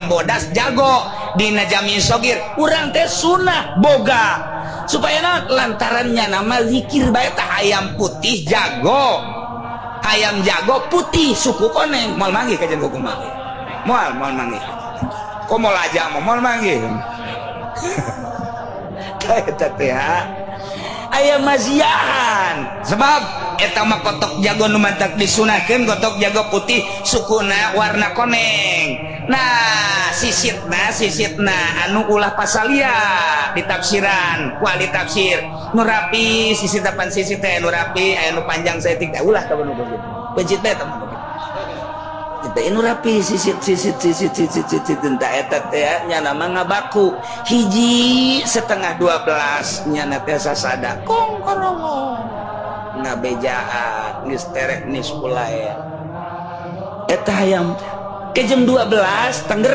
Bodas jago dina jami sogir urang teh sunah boga supaya naon? Lantarannya nama zikir bae tah. Hayam putih jago, hayam jago putih suku koneng, moal manggih kajian kuku manggih, moal moal manggih. Komo aja mau moal manggih. Eta teh aya maziahan, sebab eta mah kotok jago nu mantak disunahkeun, kotok jago putih sukuna warna koneng. Nah, sisitna sisitna anu ulah pasalia ditafsiran ku ahli tafsir nu rapi sisit, apan sisit teh nu rapi aya nu panjang saeutik teh, ulah ka nu kitu, pencit bae eta mah. Kita nu rapi sisit sisit sisit sisit sisit entah eta teh nya nama ngabaku hiji setengah 12 nya teh sasada kong korongo ngabejaan geus terek nisful lail. Eta hayam ke jam 12 tengger.